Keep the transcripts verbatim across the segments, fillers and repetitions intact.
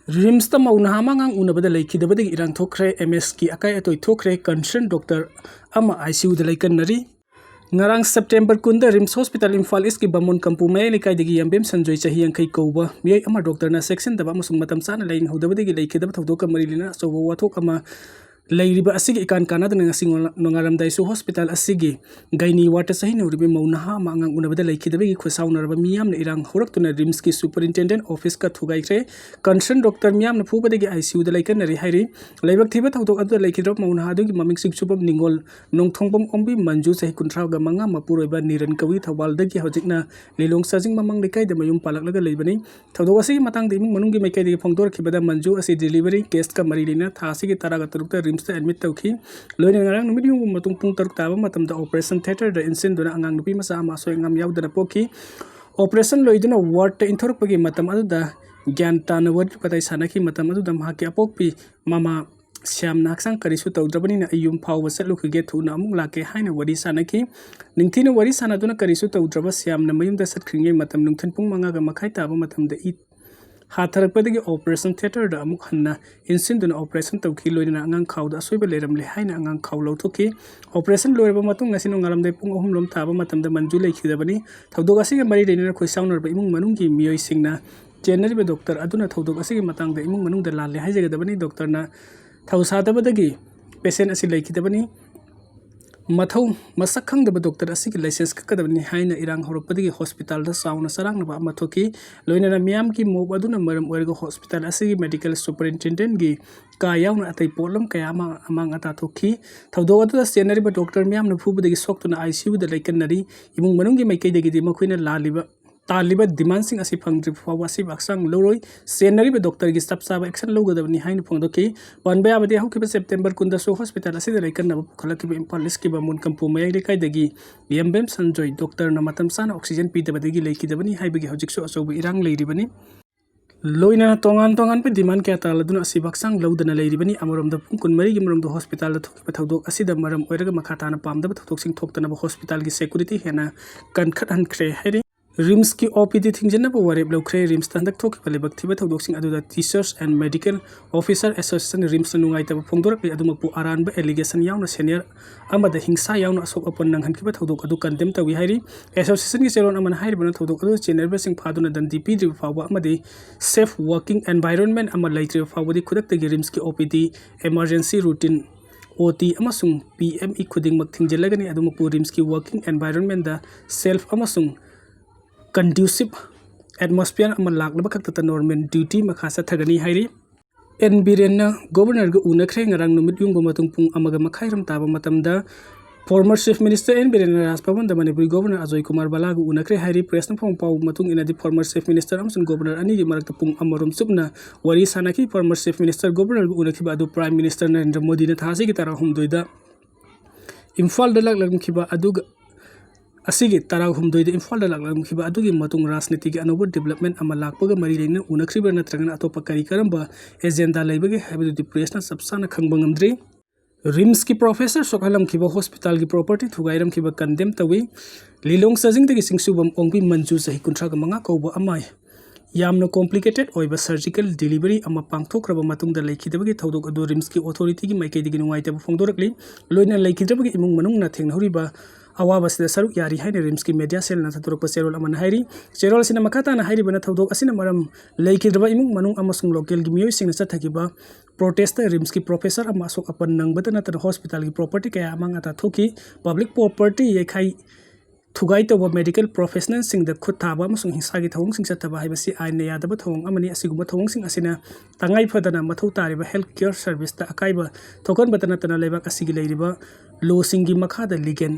ꯔꯤꯝꯁꯇ ꯃꯧ ꯅꯍꯥ ꯑꯃ ꯑꯉꯥꯡ ꯎꯅꯕꯗ ꯂꯩꯈꯤꯗꯕꯗꯒꯤ ꯏꯔꯥꯡ ꯊꯣꯛꯈ꯭ꯔꯦ꯫ ꯑꯦꯝ ꯑꯦꯁꯀꯤ ꯑꯀꯥꯏ ꯑꯇꯣꯏ ꯊꯣꯛꯈ꯭ꯔꯦ꯫ ꯀꯟꯁꯔꯟ ꯗꯣꯛꯇꯔ ꯑꯃ ꯑꯥꯏ ꯁꯤ ꯌꯨꯗ ꯂꯩꯀꯟꯅꯔꯤ꯫ ꯉꯔꯥꯡ ꯁꯦꯞꯇꯦꯝꯕꯔ ꯀꯨꯟꯗ ꯔꯤꯝꯁ ꯍꯣꯁꯄꯤꯇꯥꯜ ꯏꯝꯐꯥꯜ ꯏꯁꯀꯤ ꯕꯥꯃꯣꯟ ꯀꯝꯄꯨ ꯃꯌꯥꯏ ꯂꯩꯀꯥꯏꯗꯒꯤ ꯌꯥꯝꯕꯦꯝ ꯁꯟꯖꯣꯏ, ꯆꯍꯤ ꯌꯥꯡꯈꯩ ꯀꯧꯕ ꯃꯤꯑꯣꯏ ꯑꯃ ꯗꯣꯛꯇꯔꯅ ꯆꯦꯛꯁꯤꯟꯗꯕ ꯑꯃꯁꯨꯡ ꯃꯇꯝ ꯆꯥꯅ ꯂꯥꯌꯦꯡꯍꯧꯗꯕꯗꯒꯤ ꯂꯩꯈꯤꯗꯕ ꯊꯧꯗꯣꯛꯀ ꯃꯔꯤ ꯂꯩꯅꯅ ꯑꯆꯧꯕ ꯋꯥꯊꯣꯛ ꯑꯃ ꯂꯩꯔꯤꯕ ꯑꯁꯤꯒꯤ ꯏꯀꯥꯟ ꯀꯥꯟꯅꯗꯅ ꯉꯁꯤ ꯅꯣꯡꯉꯥꯜꯂꯝꯗꯥꯏꯁꯨ ꯍꯣꯁꯄꯤꯇꯥꯜ ꯑꯁꯤꯒꯤ ꯒꯥꯏꯅꯤ ꯋꯥꯔꯗꯇ ꯆꯍꯤ ꯅꯧꯔꯤꯕ ꯃꯧ ꯅꯍꯥ ꯑꯃ ꯑꯉꯥꯡ ꯎꯅꯕꯗ ꯂꯩꯈꯤꯗꯕꯒꯤ ꯈꯨꯠꯁꯥꯎꯅꯔꯕ ꯃꯤꯌꯥꯝꯅ ꯏꯔꯥꯡ ꯍꯧꯔꯛꯇꯨꯅ ꯔꯤꯝꯁꯀꯤ ꯁꯨꯄꯔꯤꯟꯇꯦꯟꯗꯦꯟ ꯑꯣꯐꯤꯁꯀ ꯊꯨꯒꯥꯏꯈ꯭ꯔꯦ꯫ ꯀꯟꯁꯔꯟ ꯗꯣꯛꯇꯔ ꯃꯤꯌꯥꯝꯅ ꯐꯨꯕꯗꯒꯤ ꯑꯥꯏ ꯁꯤ ꯌꯨꯗ ꯂꯩꯀꯟꯅꯔꯤ ꯍꯥꯏꯔꯤ꯫ ꯂꯥꯏꯕꯛ ꯊꯤꯕ ꯊꯧꯗꯣꯛ ꯑꯗꯨꯗ ꯂꯩꯈꯤꯗ꯭ꯔꯕ ꯃꯧ ꯅꯍꯥ ꯑꯗꯨꯒꯤ ꯃꯃꯤꯡ ꯆꯤꯡꯁꯨꯕꯝ ꯅꯤꯡꯉꯣꯜ, ꯅꯣꯡꯊꯣꯡꯕꯝ ꯑꯣꯝꯕꯤ ꯃꯟꯖꯨ, ꯆꯍꯤ ꯀꯨꯟꯊ꯭ꯔꯥꯒ ꯃꯉꯥ, ꯃꯄꯨꯔꯣꯏꯕ ꯅꯤꯔꯟ ꯀꯧꯏ, ꯊꯧꯕꯥꯜꯗꯒꯤ ꯍꯧꯖꯤꯛꯅ ꯂꯤꯂꯣꯡ ꯆꯥꯖꯤꯡ ꯃꯃꯥꯡ ꯂꯩꯀꯥꯏꯗ ꯃꯌꯨꯝ ꯄꯥꯜꯂꯛꯂꯒ ꯂꯩꯕꯅꯤ꯫ ꯊꯧꯗꯣꯛ ꯑꯁꯤꯒꯤ ꯃꯇꯥꯡꯗ ꯏꯃꯨꯡ ꯃꯅꯨꯡꯒꯤ ꯃꯥꯏꯀꯩꯗꯒꯤ ꯐꯣꯡꯗꯣꯔꯛꯈꯤꯕꯗ, ꯃꯟꯖꯨ ꯑꯁꯤ ꯗꯦꯂꯤꯚꯔꯤ ꯀꯦꯁꯀ ꯃꯔꯤ ꯂꯩꯅꯅ ꯊꯥ ꯑꯁꯤꯒꯤ ꯇꯔꯥꯒ ꯇꯔꯨꯛꯇ ꯔꯤꯝꯁꯇ ꯑꯦꯗꯃꯤꯠ ꯇꯧꯈꯤ꯫ ꯂꯣꯏꯅꯅ ꯉꯔꯥꯡ ꯅꯨꯃꯤꯠ ꯌꯨꯡꯕ ꯃꯇꯨꯡ ꯄꯨꯡ ꯇꯔꯨꯛ ꯇꯥꯕ ꯃꯇꯝꯗ ꯑꯣꯄꯔꯦꯁꯟ ꯊꯤꯌꯦꯇꯔꯗ ꯏꯟꯁꯤꯟꯗꯨꯅ ꯑꯉꯥꯡ ꯅꯨꯄꯤ ꯃꯆꯥ ꯑꯃ ꯑꯁꯣꯏ ꯑꯉꯥꯝ ꯌꯥꯎꯗꯅ ꯄꯣꯛꯈꯤ꯫ ꯑꯣꯄꯔꯦꯁꯟ ꯂꯣꯏꯗꯨꯅ ꯋꯥꯔꯗꯇ ꯏꯟꯊꯣꯔꯛꯄꯒꯤ ꯃꯇꯝ ꯑꯗꯨꯗ ꯒ꯭ꯌꯥꯟ ꯇꯥꯅ ꯋꯥꯔꯤ ꯋꯥꯇꯥꯏ ꯁꯥꯟꯅꯈꯤ꯫ ꯃꯇꯝ ꯑꯗꯨꯗ ꯃꯍꯥꯛꯀꯤ ꯑꯄꯣꯛꯄꯤ ꯃꯃꯥ ꯁ꯭ꯌꯥꯝꯅ ꯍꯛꯆꯥꯡ ꯀꯔꯤꯁꯨ ꯇꯧꯗ꯭ꯔꯕꯅꯤꯅ ꯑꯩ ꯌꯨꯝ ꯐꯥꯎꯕ ꯆꯠꯂꯨꯈꯤꯒꯦ, ꯊꯨꯅ ꯑꯃꯨꯛ ꯂꯥꯛꯀꯦ ꯍꯥꯏꯅ ꯋꯥꯔꯤ ꯁꯥꯟꯅꯈꯤ꯫ ꯅꯤꯡꯊꯤꯅ ꯋꯥꯔꯤ ꯁꯥꯟꯅꯗꯨꯅ ꯀꯔꯤꯁꯨ ꯇꯧꯗ꯭ꯔꯕ ꯁ꯭ꯌꯥꯝꯅ ꯃꯌꯨꯝꯗ ꯆꯠꯈ꯭ꯔꯤꯉꯩ ꯃꯇꯝ ꯅꯨꯡꯊꯤꯜ ꯄꯨꯡ ꯃꯉꯥꯒ ꯃꯈꯥꯏ ꯇꯥꯕ ꯃꯇꯝꯗ ꯏ ꯍꯥꯊꯔꯛꯄꯗꯒꯤ ꯑꯣꯄꯔꯦꯁꯟ ꯊꯤꯌꯦꯇꯔꯗ ꯑꯃꯨꯛ ꯍꯟꯅ ꯏꯟꯁꯤꯟꯗꯨꯅ ꯑꯣꯄꯔꯦꯁꯟ ꯇꯧꯈꯤ꯫ ꯂꯣꯏꯅꯅ ꯑꯉꯥꯡ ꯈꯥꯎꯗ ꯑꯁꯣꯏꯕ ꯂꯩꯔꯝꯂꯦ ꯍꯥꯏꯅ ꯑꯉꯥꯡ ꯈꯥꯎ ꯂꯧꯊꯣꯛꯈꯤ꯫ ꯑꯣꯄꯔꯦꯁꯟ ꯂꯣꯏꯔꯕ ꯃꯇꯨꯡ ꯉꯁꯤ ꯅꯣꯡꯉꯥꯜꯂꯝꯗꯥꯏ ꯄꯨꯡ ꯑꯍꯨꯝ ꯂꯣꯝ ꯇꯥꯕ ꯃꯇꯝꯗ ꯃꯟꯖꯨ ꯂꯩꯈꯤꯗꯕꯅꯤ꯫ ꯊꯧꯗꯣꯛ ꯑꯁꯤꯒ ꯃꯔꯤ ꯂꯩꯅꯅ ꯈꯣꯏꯁꯥꯎꯅꯔꯕ ꯏꯃꯨꯡ ꯃꯅꯨꯡꯒꯤ ꯃꯤꯑꯣꯏꯁꯤꯡꯅ ꯆꯦꯟꯅꯔꯤꯕ ꯗꯣꯛꯇꯔ ꯑꯗꯨꯅ ꯊꯧꯗꯣꯛ ꯑꯁꯤꯒꯤ ꯃꯇꯥꯡꯗ ꯏꯃꯨꯡ ꯃꯅꯨꯡꯗ ꯂꯥꯜꯂꯦ ꯍꯥꯏꯖꯒꯗꯕꯅꯤ꯫ ꯗꯣꯛꯇꯔꯅ ꯊꯧꯁꯥꯗꯕꯗꯒꯤ ꯄꯦꯁꯦꯟ ꯑꯁꯤ ꯂꯩꯈꯤꯗꯕꯅꯤ꯫ ꯃꯊꯧ ꯃꯁꯛ ꯈꯪꯗꯕ ꯗꯣꯛꯇꯔ ꯑꯁꯤꯒꯤ ꯂꯥꯏꯁꯦꯟꯁ ꯀꯛꯀꯗꯕꯅꯤ ꯍꯥꯏꯅ ꯏꯔꯥꯡ ꯍꯧꯔꯛꯄꯗꯒꯤ ꯍꯣꯁꯄꯤꯇꯥꯜꯗ ꯆꯥꯎꯅ ꯆꯔꯥꯡꯅꯕ ꯑꯃ ꯊꯣꯛꯈꯤ꯫ ꯂꯣꯏꯅꯅ ꯃꯤꯌꯥꯝꯒꯤ ꯃꯣꯞ ꯑꯗꯨꯅ ꯃꯔꯝ ꯑꯣꯏꯔꯒ ꯍꯣꯁꯄꯤꯇꯥꯜ ꯑꯁꯤꯒꯤ ꯃꯦꯗꯤꯀꯦꯜ ꯁꯨꯄꯔꯤꯟꯇꯦꯟꯗꯦꯟꯒꯤ ꯀꯥ ꯌꯥꯎꯅ ꯑꯇꯩ ꯄꯣꯠꯂꯝ ꯀꯌꯥ ꯑꯃ ꯑꯃꯥꯡ ꯑꯇꯥ ꯊꯣꯛꯈꯤ꯫ ꯊꯧꯗꯣꯛ ꯑꯗꯨꯗ ꯆꯦꯟꯅꯔꯤꯕ ꯗꯣꯛꯇꯔ ꯃꯤꯌꯥꯝꯅ ꯐꯨꯕꯗꯒꯤ ꯁꯣꯛꯇꯨꯅ ꯑꯥꯏ ꯁꯤ ꯌꯨꯗ ꯂꯩꯀꯟꯅꯔꯤ꯫ ꯏꯃꯨꯡ ꯃꯅꯨꯡꯒꯤ ꯃꯥꯏꯀꯩꯗꯒꯤꯗꯤ ꯃꯈꯣꯏꯅ ꯂꯥꯜꯂꯤꯕ ꯇꯥꯜꯂꯤꯕ ꯗꯤꯃꯥꯟꯁꯤꯡ ꯑꯁꯤ ꯐꯪꯗ꯭ꯔꯤꯕ ꯐꯥꯎꯕ ꯑꯁꯤꯕ ꯍꯛꯆꯥꯡ ꯂꯧꯔꯣꯏ꯫ ꯆꯦꯟꯅꯔꯤꯕ ꯗꯣꯛꯇꯔꯒꯤ ꯆꯞ ꯆꯥꯕ ꯑꯦꯛꯁꯟ ꯂꯧꯒꯗꯕꯅꯤ ꯍꯥꯏꯅ ꯐꯣꯡꯗꯣꯛꯈꯤ꯫ ꯄꯟꯕ ꯌꯥꯕꯗꯤ, ꯍꯧꯈꯤꯕ ꯁꯦꯞꯇꯦꯝꯕꯔ ꯀꯨꯟꯗꯁꯨ ꯍꯣꯁꯄꯤꯇꯥꯜ ꯑꯁꯤꯗ ꯂꯩꯀꯟꯅꯕ ꯄꯨꯈꯠꯂꯛꯈꯤꯕ ꯏꯝꯐꯥꯜ ꯏꯁꯀꯤ ꯕꯥꯃꯣꯟ ꯀꯝꯄꯨ ꯃꯌꯥꯏ ꯂꯩꯀꯥꯏꯗꯒꯤ ꯌꯥꯝꯕꯦꯝ ꯁꯟꯖꯣꯏ ꯗꯣꯛꯇꯔꯅ ꯃꯇꯝ ꯆꯥꯅ ꯑꯣꯛꯁꯤꯖꯦꯟ ꯄꯤꯗꯕꯗꯒꯤ ꯂꯩꯈꯤꯗꯕꯅꯤ ꯍꯥꯏꯕꯒꯤ ꯍꯧꯖꯤꯛꯁꯨ ꯑꯆꯧꯕ ꯏꯔꯥꯡ ꯂꯩꯔꯤꯕꯅꯤ꯫ ꯂꯣꯏꯅꯅ ꯇꯣꯉꯥꯟ ꯇꯣꯉꯥꯟꯕ ꯗꯤꯃꯥꯟ ꯀꯌꯥ ꯇꯥꯜꯂꯗꯨꯅ ꯑꯁꯤꯕ ꯍꯛꯆꯥꯡ ꯂꯧꯗꯅ ꯂꯩꯔꯤꯕꯅꯤ꯫ ꯑꯃꯔꯣꯝꯗ ꯄꯨꯡ ꯀꯨꯟꯃꯔꯤꯒꯤ ꯃꯅꯨꯡꯗ ꯍꯣꯁꯄꯤꯇꯥꯜꯗ ꯊꯣꯛꯈꯤꯕ ꯊꯧꯗꯣꯛ ꯑꯁꯤꯗ ꯃꯔꯝ ꯑꯣꯏꯔꯒ ꯃꯈꯥ ꯇꯥꯅ ꯄꯥꯝꯗꯕ ꯊꯧꯗꯣꯛꯁꯤꯡ ꯊꯣꯛꯇꯅꯕ ꯍꯣꯁꯄꯤꯇꯥꯜꯒꯤ ꯁꯦꯀꯨꯔꯤꯇꯤ ꯍꯦꯟꯅ ꯀꯟꯈꯠꯍꯟꯈ꯭ꯔꯦ ꯍꯥꯏꯔꯤ꯫ ꯔꯤꯝꯁꯀꯤ ꯑꯣ ꯄꯤ ꯗꯤ ꯊꯤꯡꯖꯤꯟꯅꯕ ꯋꯥꯔꯦꯞ ꯂꯧꯈ꯭ꯔꯦ꯫ ꯔꯤꯝꯁꯇ ꯍꯟꯗꯛ ꯊꯣꯛꯈꯤꯕ ꯂꯥꯏꯕꯛ ꯊꯤꯕ ꯊꯧꯗꯣꯛꯁꯤꯡ ꯑꯗꯨꯗ Teachers and Medical Officer Association ꯔꯤꯝꯁꯅ ꯅꯨꯡꯉꯥꯏꯇꯕ ꯐꯣꯡꯗꯣꯔꯛꯂꯤ꯫ ꯑꯗꯨꯃꯛꯄꯨ ꯑꯔꯥꯟꯕ allegation ꯌꯥꯎꯅ senior ꯑꯃꯗ ꯍꯤꯡꯁꯥ ꯌꯥꯎꯅ ꯑꯁꯣꯛ ꯑꯄꯟ ꯅꯪꯍꯟꯈꯤꯕ ꯊꯧꯗꯣꯛ ꯑꯗꯨ condemn ꯇꯧꯏ ꯍꯥꯏꯔꯤ꯫ Association ꯒꯤ ꯆꯦꯔꯣꯜ ꯑꯃꯅ ꯍꯥꯏꯔꯤꯕꯅ ꯊꯧꯗꯣꯛ ꯑꯗꯨ ꯆꯦꯟꯅꯔꯤꯕꯁꯤꯡ ꯐꯥꯗꯨꯅ ꯗꯟꯗꯤ ꯄꯤꯗ꯭ꯔꯤꯕ ꯐꯥꯎꯕ ꯑꯃꯗꯤ safe working environment ꯑꯃ ꯂꯩꯇ꯭ꯔꯤꯕ ꯐꯥꯎꯕꯗꯤ ꯈꯨꯗꯛꯇꯒꯤ ꯔꯤꯝꯁꯀꯤ ꯑꯣ ꯄꯤ ꯗꯤ, emergency routine, ꯑꯣ ꯇꯤ ꯑꯃꯁꯨꯡ ꯄꯤ ꯑꯦꯝ ꯏ ꯈꯨꯗꯤꯡꯃꯛ ꯊꯤꯡꯖꯤꯜꯂꯒꯅꯤ꯫ ꯑꯗꯨꯃꯛꯄꯨ ꯔꯤꯝꯁꯀꯤ working environment ꯗ safe ꯑꯃꯁꯨꯡ conducive atmosphere ꯑꯃ ꯂꯥꯛꯅꯕ ꯈꯛꯇꯗ normal duty ꯃꯈꯥ ꯆꯠꯊꯒꯅꯤ ꯍꯥꯏꯔꯤ꯫ ꯑꯦꯟ ꯕꯤꯔꯦꯟꯅ Governor ꯒ ꯎꯅꯈ꯭ꯔꯦ꯫ ꯉꯔꯥꯡ ꯅꯨꯃꯤꯠ ꯌꯨꯡꯕ ꯃꯇꯨꯡ ꯄꯨꯡ ꯑꯃꯒ ꯃꯈꯥꯏ ꯔꯣꯝ ꯇꯥꯕ ꯃꯇꯝꯗ former Chief Minister ꯑꯦꯟ ꯕꯤꯔꯦꯟꯅ ꯔꯥꯖ ꯚꯕꯟꯗ ꯃꯅꯤꯄꯨꯔꯒꯤ Governor ꯑꯖꯣꯏ ꯀꯨꯃꯥꯔ ꯕꯂꯥꯒ ꯎꯅꯈ꯭ꯔꯦ ꯍꯥꯏꯔꯤ꯫ Press ꯅ ꯐꯣꯡꯕ ꯄꯥꯎ ꯃꯇꯨꯡ ꯏꯟꯅꯗꯤ former Chief Minister ꯑꯃꯁꯨꯡ Governor ꯑꯅꯤꯒꯤ ꯃꯔꯛꯇ ꯄꯨꯡ ꯑꯃ ꯔꯣꯝ ꯆꯨꯞꯅ ꯋꯥꯔꯤ ꯁꯥꯟꯅꯈꯤ꯫ Former Chief Minister Governor ꯒ ꯎꯅꯈꯤꯕ ꯑꯗꯨ Prime Minister ꯅꯔꯦꯟꯗ꯭ꯔ ꯃꯣꯗꯤꯅ ꯊꯥ ꯑꯁꯤꯒꯤ ꯇꯔꯥꯍꯨꯝꯗꯣꯏꯗ ꯏꯝꯐꯥꯜꯗ ꯂꯥꯛꯂꯝꯈꯤꯕ ꯑꯗꯨꯒ ꯑꯁꯤꯒꯤ ꯇꯔꯥꯍꯨꯝꯗꯣꯏꯗ ꯏꯝꯐꯥꯜꯗ ꯂꯥꯛꯂꯝꯈꯤꯕ ꯑꯗꯨꯒꯤ ꯃꯇꯨꯡ ꯔꯥꯖꯅꯤꯇꯤꯒꯤ ꯑꯅꯧꯕ development ꯑꯃ ꯂꯥꯛꯄꯒ ꯃꯔꯤ ꯂꯩꯅꯅ ꯎꯅꯈ꯭ꯔꯤꯕ꯭ꯔꯥ ꯅꯠꯇ꯭ꯔꯒꯅ ꯑꯇꯣꯞꯄ ꯀꯔꯤ ꯀꯔꯝꯕ agenda ꯂꯩꯕꯒꯦ ꯍꯥꯏꯕꯗꯨꯗꯤ press ꯅ ꯆꯞ ꯆꯥꯅ ꯈꯪꯕ ꯉꯝꯗ꯭ꯔꯤ꯫ ꯔꯤꯝꯁꯀꯤ professor ꯁꯣꯛꯍꯜꯂꯝꯈꯤꯕ, hospital ꯒꯤ property ꯊꯨꯒꯥꯏꯔꯝꯈꯤꯕ condemn ꯇꯧꯏ꯫ ꯂꯤꯂꯣꯡ ꯆꯥꯖꯤꯡꯗꯒꯤ ꯆꯤꯡꯁꯨꯕꯝ ꯑꯣꯡꯕꯤ ꯃꯟꯖꯨ, ꯆꯍꯤ ꯀꯨꯟꯊ꯭ꯔꯥꯒ ꯃꯉꯥ ꯀꯧꯕ ꯑꯃ ꯌꯥꯝꯅ complicated ꯑꯣꯏꯕ surgical delivery ꯑꯃ ꯄꯥꯡꯊꯣꯛꯈ꯭ꯔꯕ ꯃꯇꯨꯡꯗ ꯂꯩꯈꯤꯗꯕꯒꯤ ꯊꯧꯗꯣꯛ ꯑꯗꯨ ꯔꯤꯝꯁꯀꯤ authority ꯒꯤ ꯃꯥꯏꯀꯩꯗꯒꯤ ꯅꯨꯡꯉꯥꯏꯇꯕ ꯐꯣꯡꯗꯣꯔꯛꯂꯤ꯫ ꯂꯣꯏꯅꯅ ꯂꯩꯈꯤꯗ꯭ꯔꯕꯒꯤ ꯏꯃꯨꯡ ꯃꯅꯨꯡꯅ ꯊꯦꯡꯅꯍꯧꯔꯤꯕ ꯑꯋꯥꯕꯁꯤꯗ ꯁꯔꯨꯛ ꯌꯥꯔꯤ ꯍꯥꯏꯅ ꯔꯤꯝꯁꯀꯤ media cell ꯅ ꯊꯥꯗꯣꯔꯛꯄ ꯆꯦꯔꯣꯜ ꯑꯃꯅ ꯍꯥꯏꯔꯤ꯫ ꯆꯦꯔꯣꯜ ꯑꯁꯤꯅ ꯃꯈꯥ ꯇꯥꯅ ꯍꯥꯏꯔꯤꯕꯅ ꯊꯧꯗꯣꯛ ꯑꯁꯤꯅ ꯃꯔꯝ ꯂꯩꯈꯤꯗ꯭ꯔꯕ ꯏꯃꯨꯡ ꯃꯅꯨꯡ ꯑꯃꯁꯨꯡ local ꯒꯤ ꯃꯤꯑꯣꯏꯁꯤꯡꯅ ꯆꯠꯊꯈꯤꯕ protest ꯇ ꯔꯤꯝꯁꯀꯤ professor ꯑꯃ ꯑꯁꯣꯛ ꯑꯄꯟ ꯅꯪꯕꯇ ꯅꯠꯇꯅ hospital ꯒꯤ property ꯀꯌꯥ ꯑꯃꯥꯡ ꯑꯇꯥ ꯊꯣꯛꯈꯤ꯫ Public property ꯌꯩꯈꯥꯏ ꯊꯨꯒꯥꯏ ꯇꯧꯕ, medical professional ꯁꯤꯡꯗ ꯈꯨꯠ ꯊꯥꯕ ꯑꯃꯁꯨꯡ ꯍꯤꯡꯁꯥꯒꯤ ꯊꯧꯑꯣꯡꯁꯤꯡ ꯆꯠꯊꯕ ꯍꯥꯏꯕꯁꯤ ꯑꯥꯏꯟꯅ ꯌꯥꯗꯕ ꯊꯧꯑꯣꯡ ꯑꯃꯅꯤ꯫ ꯑꯁꯤꯒꯨꯝꯕ ꯊꯧꯑꯣꯡꯁꯤꯡ ꯑꯁꯤꯅ ꯇꯉꯥꯏ ꯐꯗꯅ ꯃꯊꯧ ꯇꯥꯔꯤꯕ health care service ꯇ ꯑꯀꯥꯏꯕ ꯊꯣꯛꯍꯟꯕꯇ ꯅꯠꯇꯅ ꯂꯩꯕꯥꯛ ꯑꯁꯤꯒꯤ ꯂꯩꯔꯤꯕ law ꯁꯤꯡꯒꯤ ꯃꯈꯥꯗ legal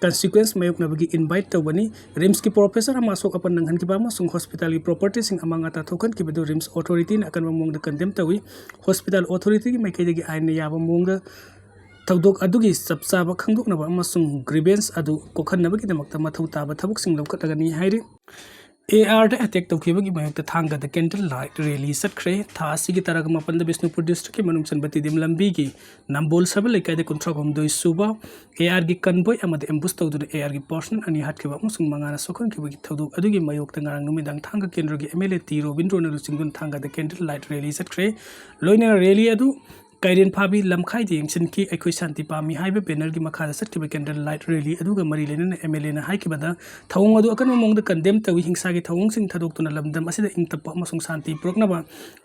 consequence ꯃꯥꯌꯣꯛꯅꯕꯒꯤ invite ꯇꯧꯕꯅꯤ꯫ ꯔꯤꯝꯁꯀꯤ professor ꯑꯃ ꯑꯁꯣꯛ ꯑꯄꯟ ꯅꯪꯍꯟꯈꯤꯕ ꯑꯃꯁꯨꯡ hospital ꯒꯤ property ꯁꯤꯡ ꯑꯃꯥꯡ ꯑꯇꯥ ꯊꯣꯛꯍꯟꯈꯤꯕꯗꯨ ꯔꯤꯝꯁ authority ꯅ ꯑꯀꯟꯕ ꯃꯑꯣꯡꯗ condemn ꯇꯧꯏ꯫ Hospital authority ꯒꯤ ꯃꯥꯏꯀꯩꯗꯒꯤ ꯑꯥꯏꯟꯅ ꯌꯥꯕ ꯃꯑꯣꯡꯗ ꯊꯧꯗꯣꯛ ꯑꯗꯨꯒꯤ ꯆꯞ ꯆꯥꯕ ꯈꯪꯗꯣꯛꯅꯕ ꯑꯃꯁꯨꯡ grievance ꯑꯗꯨ ꯀꯣꯛꯍꯟꯅꯕꯒꯤꯗꯃꯛꯇ ꯃꯊꯧ ꯇꯥꯕ ꯊꯕꯛꯁꯤꯡ ꯂꯧꯈꯠꯂꯒꯅꯤ ꯍꯥꯏꯔꯤ꯫ ꯑꯦ ꯑꯥꯔꯗ ꯑꯦꯇꯦꯛ ꯇꯧꯈꯤꯕꯒꯤ ꯃꯥꯌꯣꯛꯇ ꯊꯥꯡꯒꯗ ꯀꯦꯟꯗꯜ ꯂꯥꯏꯠ ꯔꯦꯂꯤ ꯆꯠꯈ꯭ꯔꯦ꯫ ꯊꯥ ꯑꯁꯤꯒꯤ ꯇꯔꯥꯒ ꯃꯥꯄꯟꯗ ꯕꯤꯁꯅꯨꯄꯨꯔ ꯗꯤꯁꯇ꯭ꯔꯤꯛꯀꯤ ꯃꯅꯨꯡ ꯆꯟꯕ ꯇꯤꯗꯤꯝ ꯂꯝꯕꯤꯒꯤ ꯅꯝꯕꯣꯜ ꯁꯕꯜ ꯂꯩꯀꯥꯏꯗ ꯀꯨꯟꯊ꯭ꯔꯥ ꯍꯨꯝꯗꯣꯏ ꯁꯨꯕ ꯑꯦ ꯑꯥꯔꯒꯤ ꯀꯟꯕꯣꯏ ꯑꯃꯗ ꯑꯦꯝꯕꯨꯁ ꯇꯧꯗꯨꯅ ꯑꯦ ꯑꯥꯔꯒꯤ ꯄꯥꯔꯁꯅꯦꯜ ꯑꯅꯤ ꯍꯥꯠꯈꯤꯕ ꯑꯃꯁꯨꯡ ꯃꯉꯥꯅ ꯁꯣꯛꯍꯟꯈꯤꯕꯒꯤ ꯊꯧꯗꯣꯛ ꯑꯗꯨꯒꯤ ꯃꯥꯌꯣꯛꯇ ꯉꯔꯥꯡ ꯅꯨꯃꯤꯗꯥꯡ ꯊꯥꯡꯒ ꯀꯦꯟꯗ꯭ꯔꯒꯤ ꯑꯦꯝ ꯑꯦꯜ ꯑꯦ ꯇꯤ ꯔꯣꯕꯤꯟꯗ꯭ꯔꯣꯅ ꯂꯨꯆꯤꯡꯗꯨꯅ ꯊꯥꯡꯒꯗ ꯀꯦꯟꯗꯜ ꯂꯥꯏꯠ ꯔꯦꯂꯤ ꯆꯠꯈ꯭ꯔꯦ꯫ ꯂꯣꯏꯅꯅ ꯔꯦꯂꯤ ꯑꯗꯨ ꯀꯩꯔꯦꯟ ꯐꯥꯕꯤ ꯂꯝꯈꯥꯏꯗ ꯌꯦꯡꯁꯤꯟꯈꯤ꯫ ꯑꯩꯈꯣꯏ ꯁꯥꯟꯇꯤ ꯄꯥꯝꯃꯤ ꯍꯥꯏꯕ ꯕꯦꯅꯔꯒꯤ ꯃꯈꯥꯗ ꯆꯠꯈꯤꯕ ꯀꯦꯟꯗꯜ ꯂꯥꯏꯠ ꯔꯦꯂꯤ ꯑꯗꯨꯒ ꯃꯔꯤ ꯂꯩꯅꯅ ꯑꯦꯝ ꯑꯦꯜ ꯑꯦꯅ ꯍꯥꯏꯈꯤꯕꯗ ꯊꯧꯑꯣꯡ ꯑꯗꯨ ꯑꯀꯟꯕ ꯃꯑꯣꯡꯗ ꯀꯟꯗꯦꯝ ꯇꯧꯏ꯫ ꯍꯤꯡꯁꯥꯒꯤ ꯊꯧꯑꯣꯡꯁꯤꯡ ꯊꯥꯗꯣꯛꯇꯨꯅ ꯂꯝꯗꯝ ꯑꯁꯤꯗ ꯏꯪ ꯇꯞꯄ ꯑꯃꯁꯨꯡ ꯁꯥꯟꯇꯤ ꯄꯨꯔꯛꯅꯕ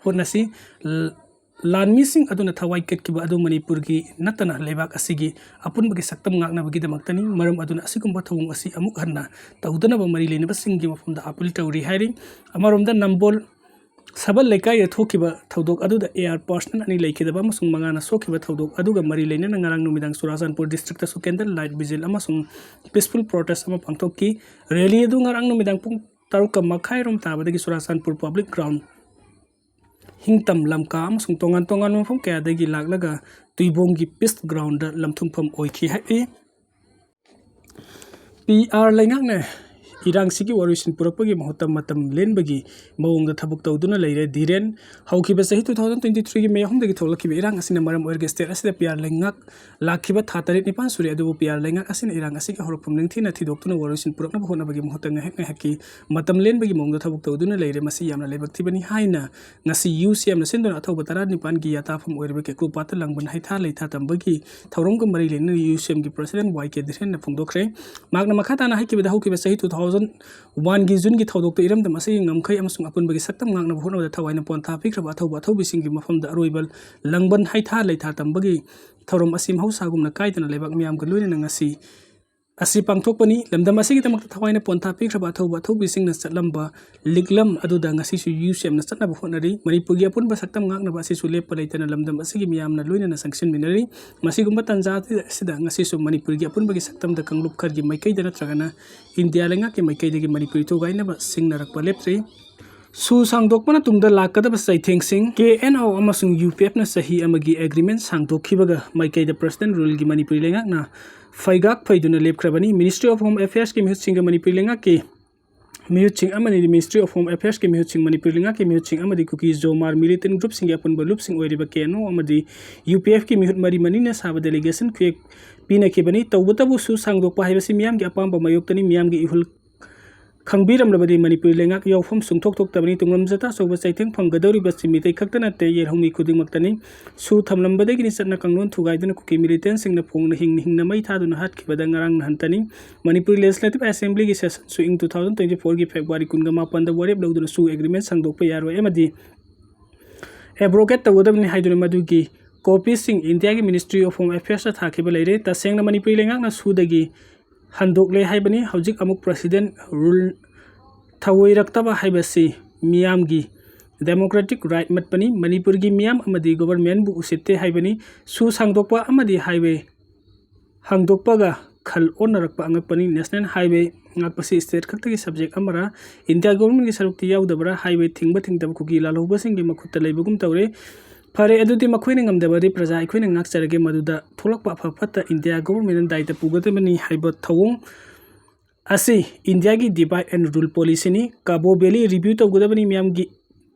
ꯍꯣꯠꯅꯁꯤ꯫ ꯂ-, ꯂꯥꯟꯃꯤꯁꯤꯡ ꯑꯗꯨꯅ ꯊꯋꯥꯏ ꯀꯠꯈꯤꯕ ꯑꯗꯨ ꯃꯅꯤꯄꯨꯔꯒꯤ ꯅꯠꯇꯅ ꯂꯩꯕꯥꯛ ꯑꯁꯤꯒꯤ ꯑꯄꯨꯟꯕꯒꯤ ꯁꯛꯇꯝ ꯉꯥꯛꯅꯕꯒꯤꯗꯃꯛꯇꯅꯤ꯫ ꯃꯔꯝ ꯑꯗꯨꯅ ꯑꯁꯤꯒꯨꯝꯕ ꯊꯧꯑꯣꯡ ꯑꯁꯤ ꯑꯃꯨꯛ ꯍꯟꯅ ꯇꯧꯗꯅꯕ ꯃꯔꯤ ꯂꯩꯅꯕꯁꯤꯡꯒꯤ ꯃꯐꯝꯗ ꯑꯥꯄꯤꯜ ꯇꯧꯔꯤ ꯍꯥꯏꯔꯤ꯫ ꯑꯃꯔꯣꯝꯗ ꯅꯝꯕꯣꯜ ꯁꯕꯜ ꯂꯩꯀꯥꯏꯗ ꯊꯣꯛꯈꯤꯕ ꯊꯧꯗꯣꯛ ꯑꯗꯨꯗ ꯑꯦ ꯑꯥꯔ ꯄꯥꯔꯁꯅꯦꯜ ꯑꯅꯤ ꯂꯩꯈꯤꯗꯕ ꯑꯃꯁꯨꯡ ꯃꯉꯥꯅ ꯁꯣꯛꯈꯤꯕ ꯊꯧꯗꯣꯛ ꯑꯗꯨꯒ ꯃꯔꯤ ꯂꯩꯅꯅ ꯉꯔꯥꯡ ꯅꯨꯃꯤꯗꯥꯡ ꯆꯨꯔꯥꯆꯥꯟꯄꯨꯔ ꯗꯤꯁꯇ꯭ꯔꯤꯛꯇꯁꯨ ꯀꯦꯟꯗꯜ ꯂꯥꯏꯠ ꯚꯤꯖꯤꯜ ꯑꯃꯁꯨꯡ ꯄꯤꯁꯐꯨꯜ ꯄ꯭ꯔꯣꯇꯦꯁ ꯑꯃ ꯄꯥꯡꯊꯣꯛꯈꯤ꯫ ꯔꯦꯂꯤ ꯑꯗꯨ ꯉꯔꯥꯡ ꯅꯨꯃꯤꯗꯥꯡ ꯄꯨꯡ ꯇꯔꯨꯛꯀ ꯃꯈꯥꯏꯔꯣꯝ ꯇꯥꯕꯗꯒꯤ ꯆꯨꯔꯥꯆꯥꯟꯄꯨꯔ ꯄꯕ꯭ꯂꯤꯛ ꯒ꯭ꯔꯥꯎꯟ, ꯍꯤꯡꯇꯝ ꯂꯝꯀꯥ ꯑꯃꯁꯨꯡ ꯇꯣꯉꯥꯟ ꯇꯣꯉꯥꯟꯕ ꯃꯐꯝ ꯀꯌꯥꯗꯒꯤ ꯂꯥꯛꯂꯒ ꯇꯨꯏꯕꯣꯡꯒꯤ ꯄꯤꯁ ꯒ꯭ꯔꯥꯎꯟꯗ ꯂꯝꯊꯨꯡꯐꯝ ꯑꯣꯏꯈꯤ ꯍꯥꯏꯔꯤ꯫ ꯄꯤ ꯑꯥꯔ ꯂꯩꯉꯥꯛꯅ ꯏꯔꯥꯡꯁꯤꯒꯤ ꯋꯥꯔꯣꯏꯁꯤꯟ ꯄꯨꯔꯛꯄꯒꯤ ꯃꯍꯨꯠꯇ ꯃꯇꯝ ꯂꯦꯟꯕꯒꯤ ꯃꯑꯣꯡꯗ ꯊꯕꯛ ꯇꯧꯗꯨꯅ ꯂꯩꯔꯦ꯫ ꯙꯤꯔꯦꯟ, ꯍꯧꯈꯤꯕ ꯆꯍꯤ two thousand twenty threeꯒꯤ ꯃꯦ ꯑꯍꯨꯝꯗꯒꯤ ꯊꯣꯛꯂꯛꯈꯤꯕ ꯏꯔꯥꯡ ꯑꯁꯤꯅ ꯃꯔꯝ ꯑꯣꯏꯔꯒ ꯁ꯭ꯇꯦꯠ ꯑꯁꯤꯗ ꯄꯤ ꯑꯥꯔ ꯂꯩꯉꯥꯛ ꯂꯥꯛꯈꯤꯕ ꯊꯥ ꯇꯔꯦꯠ ꯅꯤꯄꯥꯟ ꯁꯨꯔꯦ꯫ ꯑꯗꯨꯕꯨ ꯄꯤ ꯑꯥꯔ ꯂꯩꯉꯥꯛ ꯑꯁꯤꯅ ꯏꯔꯥꯡ ꯑꯁꯤꯒꯤ ꯍꯧꯔꯛꯐꯝ ꯅꯤꯡꯊꯤꯅ ꯊꯤꯗꯣꯛꯇꯨꯅ ꯋꯥꯔꯣꯏꯁꯤꯟ ꯄꯨꯔꯛꯅꯕ ꯍꯣꯠꯅꯕꯒꯤ ꯃꯍꯨꯠꯇ ꯉꯥꯏꯍꯥꯛ ꯉꯥꯏꯍꯥꯛꯀꯤ ꯃꯇꯝ ꯂꯦꯟꯕꯒꯤ ꯃꯑꯣꯡꯗ ꯊꯕꯛ ꯇꯧꯗꯨꯅ ꯂꯩꯔꯦ꯫ ꯃꯁꯤ ꯌꯥꯝꯅ ꯂꯥꯏꯕꯛ ꯊꯤꯕꯅꯤ ꯍꯥꯏꯅ ꯉꯁꯤ ꯌꯨ ꯁꯤ ꯑꯦꯝꯅ ꯁꯤꯟꯗꯨꯅ ꯑꯊꯧꯕ ꯇꯔꯥꯅꯤꯄꯥꯟꯒꯤ ꯌꯥꯇꯥꯐꯝ ꯑꯣꯏꯔꯤꯕ ꯀꯦꯀ꯭ꯔꯨꯄꯥꯠꯇ ꯂꯥꯡꯕꯟ ꯍꯩꯊꯥ ꯂꯩꯊꯥ ꯇꯝꯕꯒꯤ ꯊꯧꯔꯝꯒ ꯃꯔꯤ ꯂꯩꯅꯅ ꯌꯨ ꯁꯤ ꯑꯦꯝꯒꯤ ꯄ꯭ꯔꯁꯤꯗꯦꯟ ꯋꯥꯏ ꯀꯦ ꯙꯤꯔꯦꯟꯅ ꯐꯣꯡꯗꯣꯛꯈ꯭ꯔꯦ꯫ ꯃꯍꯥꯛꯅ ꯃꯈꯥ ꯇꯥꯅ ꯍꯥꯏꯈꯤꯕꯗ, ꯍꯧꯈꯤꯕ ꯆꯍꯤ two thousand oneꯒꯤ ꯖꯨꯟꯒꯤ ꯊꯧꯗꯣꯛꯇ ꯏꯔꯝꯗꯝ ꯑꯁꯤꯒꯤ ꯉꯝꯈꯩ ꯑꯃꯁꯨꯡ ꯑꯄꯨꯟꯕꯒꯤ ꯁꯛꯇꯝ ꯉꯥꯛꯅꯕ ꯍꯣꯠꯅꯕꯗ ꯊꯋꯥꯏꯅ ꯄꯣꯟꯊꯥ ꯄꯤꯈ꯭ꯔꯕ ꯑꯊꯧꯕ ꯑꯊꯧꯕꯤꯁꯤꯡꯒꯤ ꯃꯐꯝꯗ ꯑꯔꯣꯏꯕ ꯂꯥꯡꯕꯟ ꯍꯩꯊꯥ ꯂꯩꯊꯥ ꯇꯝꯕꯒꯤ ꯊꯧꯔꯝ ꯑꯁꯤ ꯃꯍꯧꯁꯥꯒꯨꯝꯅ ꯀꯥꯏꯗꯅ ꯂꯩꯕꯥꯛ ꯃꯤꯌꯥꯝꯒ ꯂꯣꯏꯅꯅ ꯉꯁꯤ ꯑꯁꯤ ꯄꯥꯡꯊꯣꯛꯄꯅꯤ꯫ ꯂꯝꯗꯝ ꯑꯁꯤꯒꯤꯗꯃꯛꯇ ꯊꯋꯥꯏꯅ ꯄꯣꯟꯊꯥ ꯄꯤꯈ꯭ꯔꯕ ꯑꯊꯧꯕ ꯑꯊꯧꯕꯤꯁꯤꯡꯅ ꯆꯠꯂꯝꯕ ꯂꯤꯛꯂꯝ ꯑꯗꯨꯗ ꯉꯁꯤꯁꯨ ꯌꯨ ꯁꯤ ꯑꯦꯝꯅ ꯆꯠꯅꯕ ꯍꯣꯠꯅꯔꯤ꯫ ꯃꯅꯤꯄꯨꯔꯒꯤ ꯑꯄꯨꯟꯕ ꯁꯛꯇꯝ ꯉꯥꯛꯅꯕ ꯑꯁꯤꯁꯨ ꯂꯦꯞꯄ ꯂꯩꯇꯅ ꯂꯝꯗꯝ ꯑꯁꯤꯒꯤ ꯃꯤꯌꯥꯝꯅ ꯂꯣꯏꯅꯅ ꯆꯪꯁꯤꯟꯃꯤꯟꯅꯔꯤ꯫ ꯃꯁꯤꯒꯨꯝꯕ ꯇꯥꯟꯖꯥ ꯑꯁꯤꯗ ꯉꯁꯤꯁꯨ ꯃꯅꯤꯄꯨꯔꯒꯤ ꯑꯄꯨꯟꯕꯒꯤ ꯁꯛꯇꯝꯗ ꯀꯥꯡꯂꯨꯞ ꯈꯔꯒꯤ ꯃꯥꯏꯀꯩꯗ ꯅꯠꯇ꯭ꯔꯒꯅ ꯏꯟꯗꯤꯌꯥ ꯂꯩꯉꯥꯛꯀꯤ ꯃꯥꯏꯀꯩꯗꯒꯤ ꯃꯅꯤꯄꯨꯔꯤ ꯊꯨꯒꯥꯏꯅꯕ ꯁꯤꯡꯅꯔꯛꯄ ꯂꯦꯞꯇ꯭ꯔꯤ꯫ ꯁꯨ ꯁꯥꯡꯗꯣꯛꯄꯅ ꯇꯨꯡꯗ ꯂꯥꯛꯀꯗꯕ ꯆꯩꯊꯦꯡꯁꯤꯡ꯫ ꯀꯦ ꯑꯦꯟ ꯑꯣ ꯑꯃꯁꯨꯡ ꯌꯨ ꯄꯤ ꯑꯦꯐꯅ ꯆꯍꯤ ꯑꯃꯒꯤ ꯑꯦꯒ꯭ꯔꯤꯃꯦꯟ ꯁꯥꯡꯗꯣꯛꯈꯤꯕꯒ ꯃꯥꯏꯀꯩꯗ ꯄ꯭ꯔꯁꯤꯗꯦꯟ ꯔꯨꯜꯒꯤ ꯃꯅꯤꯄꯨꯔꯤ ꯂꯩꯉꯥꯛꯅ ꯐꯩꯒꯥꯛ ꯐꯩꯗꯨꯅ ꯂꯦꯞꯈ꯭ꯔꯕꯅꯤ꯫ ꯃꯤꯅꯤꯁꯇ꯭ꯔꯤ ꯑꯣꯐ ꯍꯣꯝ ꯑꯦꯐꯤꯌꯔꯁꯀꯤ ꯃꯤꯍꯨꯠꯁꯤꯡꯒ ꯃꯅꯤꯄꯨꯔꯤ ꯂꯩꯉꯥꯛꯀꯤ ꯃꯤꯍꯨꯠꯁꯤꯡ ꯑꯃꯗꯤ Ministry of Home Affairs ꯀꯤ ꯃꯤꯍꯨꯠꯁꯤꯡ, ꯃꯅꯤꯄꯨꯔ ꯂꯩꯉꯥꯛꯀꯤ ꯃꯤꯍꯨꯠꯁꯤꯡ ꯑꯃꯗꯤ ꯀꯨꯀꯤ ꯖꯣꯃꯥꯔ militant group ꯁꯤꯡꯒꯤ ꯑꯄꯨꯟꯕ ꯂꯨꯞꯁꯤꯡ ꯑꯣꯏꯔꯤꯕ K N O ꯑꯃꯗꯤ U P F ꯀꯤ ꯃꯤꯍꯨꯠ ꯃꯔꯤ ꯃꯅꯤꯅ ꯁꯥꯕ delegation ꯈꯨꯌꯦꯛ ꯄꯤꯅꯈꯤꯕꯅꯤ꯫ ꯇꯧꯕꯇꯕꯨ ꯁꯨ ꯁꯥꯡꯗꯣꯛꯄ ꯍꯥꯏꯕꯁꯤ ꯃꯤꯌꯥꯝꯒꯤ ꯑꯄꯥꯝꯕ ꯃꯥꯌꯣꯛꯇꯅꯤ꯫ ꯃꯤꯌꯥꯝꯒꯤ ꯏꯍꯨꯜ ꯈꯪꯕꯤꯔꯝꯂꯕꯗꯤ ꯃꯅꯤꯄꯨꯔꯤ ꯂꯩꯉꯥꯛ ꯌꯥꯎꯐꯝ ꯁꯨꯡꯊꯣꯛ ꯊꯣꯛꯇꯕꯅꯤ꯫ ꯇꯨꯡꯂꯝꯆꯠꯇ ꯑꯆꯧꯕ ꯆꯩꯊꯦꯡ ꯐꯪꯒꯗꯧꯔꯤꯕꯁꯤ ꯃꯤꯇꯩ ꯈꯛꯇ ꯅꯠꯇꯦ, ꯌꯦꯜꯍꯧꯃꯤ ꯈꯨꯗꯤꯡꯃꯛꯇꯅꯤ꯫ ꯁꯨ ꯊꯝꯂꯝꯕꯗꯒꯤꯅꯤ ꯆꯠꯅ ꯀꯥꯡꯂꯣꯟ ꯊꯨꯒꯥꯏꯗꯨꯅ ꯀꯨꯀꯤ militant ꯁꯤꯡꯅ ꯐꯣꯡꯅ ꯍꯤꯡꯅ ꯍꯤꯡꯅ ꯃꯩ ꯊꯥꯗꯨꯅ ꯍꯥꯠꯈꯤꯕꯗ ꯉꯔꯥꯡ ꯅꯍꯥꯟꯇꯅꯤ꯫ ꯃꯅꯤꯄꯨꯔ Legislative Assembly ꯒꯤ session ꯁꯨ ꯏꯪ two thousand twenty four ꯒꯤ February ꯀꯨꯟꯒ ꯃꯥꯄꯟꯗ ꯋꯥꯔꯦꯞ ꯂꯧꯗꯨꯅ ꯁꯨ agreement ꯁꯥꯡꯗꯣꯛꯄ ꯌꯥꯔꯣꯏ ꯑꯃꯗꯤ abrogate ꯇꯧꯒꯗꯕꯅꯤ ꯍꯥꯏꯗꯨꯅ ꯃꯗꯨꯒꯤ copy ꯁꯤꯡ ꯏꯟꯗꯤꯌꯥꯒꯤ Ministry of Home Affairs ꯇ ꯊꯥꯈꯤꯕ ꯂꯩꯔꯦ꯫ ꯇꯁꯦꯡꯅ ꯃꯅꯤꯄꯨꯔꯤ ꯂꯩꯉꯥꯛꯅ ꯁꯨꯗꯒꯤ ꯍꯟꯗꯣꯛꯂꯦ ꯍꯥꯏꯕꯅꯤ꯫ ꯍꯧꯖꯤꯛ ꯑꯃꯨꯛ president rule ꯊꯧꯑꯣꯏꯔꯛꯇꯕ ꯍꯥꯏꯕꯁꯤ ꯃꯤꯌꯥꯝꯒꯤ democratic right ꯃꯠꯄꯅꯤ꯫ ꯃꯅꯤꯄꯨꯔꯒꯤ ꯃꯤꯌꯥꯝ ꯑꯃꯗꯤ government ꯕꯨ ꯎꯁꯤꯠꯇꯦ ꯍꯥꯏꯕꯅꯤ꯫ ꯁꯨ ꯁꯥꯡꯗꯣꯛꯄ ꯑꯃꯗꯤ highway ꯍꯥꯡꯗꯣꯛꯄꯒ ꯈꯜ ꯑꯣꯟꯅꯔꯛꯄ ꯑꯉꯛꯄꯅꯤ꯫ National Highway ꯉꯥꯛꯄꯁꯤ state ꯈꯛꯇꯒꯤ subject ꯑꯃꯔ, ꯏꯟꯗꯤꯌꯥ government ꯀꯤ ꯁꯔꯨꯛꯇꯤ ꯌꯥꯎꯗꯕꯔ? Highway ꯊꯤꯡꯕ ꯊꯤꯡꯗꯕ ꯀꯨꯀꯤ ꯂꯥꯜꯍꯧꯕꯁꯤꯡꯒꯤ ꯃꯈꯨꯠꯇ ꯂꯩꯕꯒꯨꯝ ꯇꯧꯔꯦ꯫ ꯐꯔꯦ, ꯑꯗꯨꯗꯤ ꯃꯈꯣꯏꯅ ꯉꯝꯗꯕꯗꯤ ꯄ꯭ꯔꯖꯥ ꯑꯩꯈꯣꯏꯅ ꯉꯥꯛꯆꯔꯒꯦ꯫ ꯃꯗꯨꯗ ꯊꯣꯛꯂꯛꯄ ꯑꯐ ꯐꯠꯇ ꯏꯟꯗꯤꯌꯥ government ꯅ ꯗꯥꯏꯇ ꯄꯨꯒꯗꯕꯅꯤ ꯍꯥꯏꯕ ꯊꯧꯑꯣꯡ ꯑꯁꯤ ꯏꯟꯗꯤꯌꯥꯒꯤ divide and rule policy ꯅꯤ꯫ Kaabo Valley review ꯇꯧꯒꯗꯕꯅꯤ꯫ ꯃꯤꯌꯥꯝꯒꯤ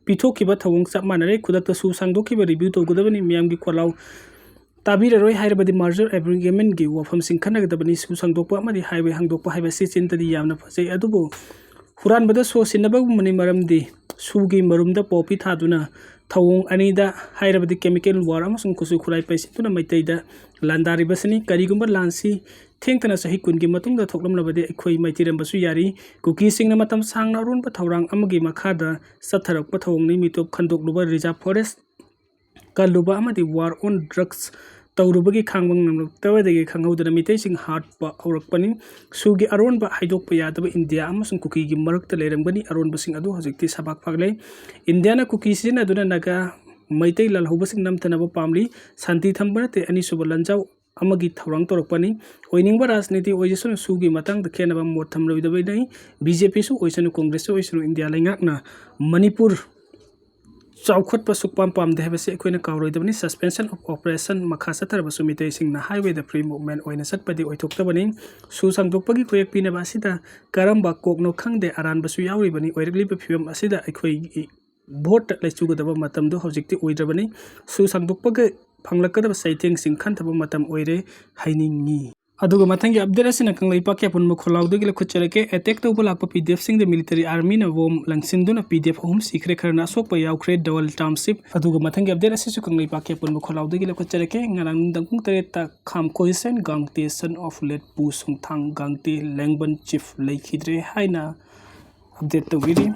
ꯄꯤꯊꯣꯛꯈꯤꯕ ꯊꯧꯑꯣꯡ ꯆꯞ ꯃꯥꯟꯅꯔꯦ꯫ ꯈꯨꯗꯛꯇ ꯁꯨ ꯁꯥꯡꯗꯣꯛꯈꯤꯕ review ꯇꯧꯒꯗꯕꯅꯤ꯫ ꯃꯤꯌꯥꯝꯒꯤ ꯈꯣꯜꯂꯥꯎ ꯇꯥꯕꯤꯔꯔꯣꯏ ꯍꯥꯏꯔꯕꯗꯤ merger agreement ꯒꯤ ꯋꯥꯐꯝꯁꯤꯡ ꯈꯟꯅꯒꯗꯕꯅꯤ꯫ ꯁꯨ ꯁꯥꯡꯗꯣꯛꯄ ꯑꯃꯗꯤ highway ꯍꯥꯡꯗꯣꯛꯄ ꯍꯥꯏꯕꯁꯤ ꯆꯤꯟꯗꯗꯤ ꯌꯥꯝꯅ ꯐꯖꯩ, ꯑꯗꯨꯕꯨ ꯍꯨꯔꯥꯟꯕꯗ ꯁꯣ ꯁꯤꯟꯅꯕꯒꯨꯝꯕꯅꯤ꯫ ꯃꯔꯝꯗꯤ ꯁꯨꯒꯤ ꯃꯔꯨꯝꯗ poppy ꯊꯥꯗꯨꯅ ꯊꯧꯑꯣꯡ ꯑꯅꯤꯗ ꯍꯥꯏꯔꯕꯗꯤ chemical war ꯑꯃꯁꯨꯡ ꯈꯨꯠꯁꯨ ꯈꯨꯠꯂꯥꯏ ꯄꯩꯁꯤꯟꯗꯨꯅ ꯃꯩꯇꯩꯗ ꯂꯥꯟꯗꯥꯔꯤꯕꯁꯤꯅꯤ꯫ ꯀꯔꯤꯒꯨꯝꯕ ꯂꯥꯟꯁꯤ ꯊꯦꯡꯊꯅ ꯆꯍꯤ ꯀꯨꯟꯒꯤ ꯃꯇꯨꯡꯗ ꯊꯣꯛꯂꯝꯂꯕꯗꯤ ꯑꯩꯈꯣꯏ ꯃꯥꯏꯊꯤꯔꯝꯕꯁꯨ ꯌꯥꯔꯤ꯫ ꯀꯨꯀꯤꯁꯤꯡꯅ ꯃꯇꯝ ꯁꯥꯡꯅ ꯑꯔꯣꯟꯕ ꯊꯧꯔꯥꯡ ꯑꯃꯒꯤ ꯃꯈꯥꯗ ꯆꯠꯊꯔꯛꯄ ꯊꯧꯑꯣꯡꯅꯤ꯫ ꯃꯤꯇꯣꯞ ꯈꯟꯗꯣꯛꯂꯨꯕ, reserve forest ꯀꯜꯂꯨꯕ ꯑꯃꯗꯤ war on drugs ꯇꯧꯔꯨꯕꯒꯤ ꯈꯥꯡꯕ ꯉꯝꯂꯛꯇꯕꯗꯒꯤ ꯈꯪꯍꯧꯗꯅ ꯃꯤꯇꯩꯁꯤꯡ ꯍꯥꯠꯄ ꯍꯧꯔꯛꯄꯅꯤ꯫ ꯁꯨꯒꯤ ꯑꯔꯣꯟꯕ ꯍꯥꯏꯗꯣꯛꯄ ꯌꯥꯗꯕ ꯏꯟꯗꯤꯌꯥ ꯑꯃꯁꯨꯡ ꯀꯨꯀꯤꯒꯤ ꯃꯔꯛꯇ ꯂꯩꯔꯝꯒꯅꯤ꯫ ꯑꯔꯣꯟꯕꯁꯤꯡ ꯑꯗꯨ ꯍꯧꯖꯤꯛꯇꯤ ꯁꯕꯥꯛ ꯐꯥꯛꯂꯦ꯫ ꯏꯟꯗꯤꯌꯥꯅ ꯀꯨꯀꯤ ꯁꯤꯖꯤꯟꯅꯗꯨꯅ ꯅꯥꯒꯥ ꯃꯩꯇꯩ ꯂꯥꯜꯍꯧꯕꯁꯤꯡ ꯅꯝꯊꯅꯕ ꯄꯥꯝꯂꯤ꯫ ꯁꯥꯟꯇꯤ ꯊꯝꯕ ꯅꯠꯇꯦ, ꯑꯅꯤꯁꯨꯕ ꯂꯥꯟꯖꯥꯎ ꯑꯃꯒꯤ ꯊꯧꯔꯥꯡ ꯇꯧꯔꯛꯄꯅꯤ꯫ ꯑꯣꯏꯅꯤꯡꯕ ꯔꯥꯖꯅꯤꯇꯤ ꯑꯣꯏꯖꯁꯅꯨ, ꯁꯨꯒꯤ ꯃꯇꯥꯡꯗ ꯈꯦꯠꯅꯕ ꯃꯣꯠ ꯊꯝꯂꯣꯏꯗꯕꯅꯤ꯫ ꯕꯤ ꯖꯦ ꯄꯤꯁꯨ ꯑꯣꯏꯁꯅꯨ, ꯀꯣꯡꯒ꯭ꯔꯦꯁꯁꯨ ꯑꯣꯏꯁꯅꯨ, ꯏꯟꯗꯤꯌꯥ ꯂꯩꯉꯥꯛꯅ ꯃꯅꯤꯄꯨꯔ ꯆꯥꯎꯈꯠꯄ ꯁꯨꯛꯄꯥꯝ ꯄꯥꯝꯗꯦ ꯍꯥꯏꯕꯁꯤ ꯑꯩꯈꯣꯏꯅ ꯀꯥꯎꯔꯣꯏꯗꯕꯅꯤ꯫ Suspension of operation ꯃꯈꯥ ꯆꯠꯊꯔꯕꯁꯨ ꯃꯤꯇꯩꯁꯤꯡꯅ highwayꯗ free movement ꯑꯣꯏꯅ ꯆꯠꯄꯗꯤ ꯑꯣꯏꯊꯣꯛꯇꯕꯅꯤ꯫ ꯁꯨ ꯁꯥꯡꯗꯣꯛꯄꯒꯤ ꯈꯨꯌꯦꯛ ꯄꯤꯅꯕ ꯑꯁꯤꯗ ꯀꯔꯝꯕ ꯀꯣꯛꯅꯣ ꯈꯪꯗꯦ, ꯑꯔꯥꯟꯕꯁꯨ ꯌꯥꯎꯔꯤꯕꯅꯤ꯫ ꯑꯣꯏꯔꯛꯂꯤꯕ ꯐꯤꯕꯝ ꯑꯁꯤꯗ ꯑꯩꯈꯣꯏꯒꯤ voteꯇ ꯂꯩꯆꯨꯒꯗꯕ ꯃꯇꯝꯗꯨ ꯍꯧꯖꯤꯛꯇꯤ ꯑꯣꯏꯗ꯭ꯔꯕꯅꯤ꯫ ꯁꯨ ꯁꯥꯡꯗꯣꯛꯄꯒ ꯐꯪꯂꯛꯀꯗꯕ ꯆꯩꯊꯦꯡꯁꯤꯡ ꯈꯟꯊꯕ ꯃꯇꯝ ꯑꯣꯏꯔꯦ ꯍꯥꯏꯅꯤꯡꯉꯤ꯫ ꯑꯗꯨꯒ ꯃꯊꯪꯒꯤ update ꯑꯁꯤꯅ ꯀꯪꯂꯩꯄꯥꯛꯀꯤ ꯑꯄꯨꯟꯕ ꯈꯣꯜꯂꯥꯎꯗꯒꯤ ꯂꯧꯈꯠꯆꯔꯛꯀꯦ꯫ Attack ꯇꯧꯕ ꯂꯥꯛꯄ P D Fꯁꯤꯡꯗ military armyꯅ bomb ꯂꯪꯁꯤꯟꯗꯨꯅ P D F ꯑꯍꯨꯝ ꯁꯤꯈ꯭ꯔꯦ, ꯈꯔꯅ ꯑꯁꯣꯛꯄ ꯌꯥꯎꯈ꯭ꯔꯦ꯫ ꯗꯋꯥꯜ township꯫ ꯑꯗꯨꯒ ꯃꯊꯪꯒꯤ update ꯑꯁꯤꯁꯨ ꯀꯪꯂꯩꯄꯥꯛꯀꯤ ꯑꯄꯨꯟꯕ ꯈꯣꯜꯂꯥꯎꯗꯒꯤ ꯂꯧꯈꯠꯆꯔꯛꯀꯦ꯫ ꯉꯔꯥꯡ ꯅꯨꯡꯗꯥꯡ ꯄꯨꯡ ꯇꯔꯦꯠꯇ ꯈꯥꯝ ꯈꯣꯏꯁꯦꯟ ꯒꯥꯡꯇꯦ, son of late ꯄꯨ ꯁꯨꯡꯊꯥꯡ ꯒꯥꯡꯇꯦ, ꯂꯦꯡꯕꯟ chief ꯂꯩꯈꯤꯗ꯭ꯔꯦ ꯍꯥꯏꯅ update ꯇꯧꯕꯤꯔꯤ꯫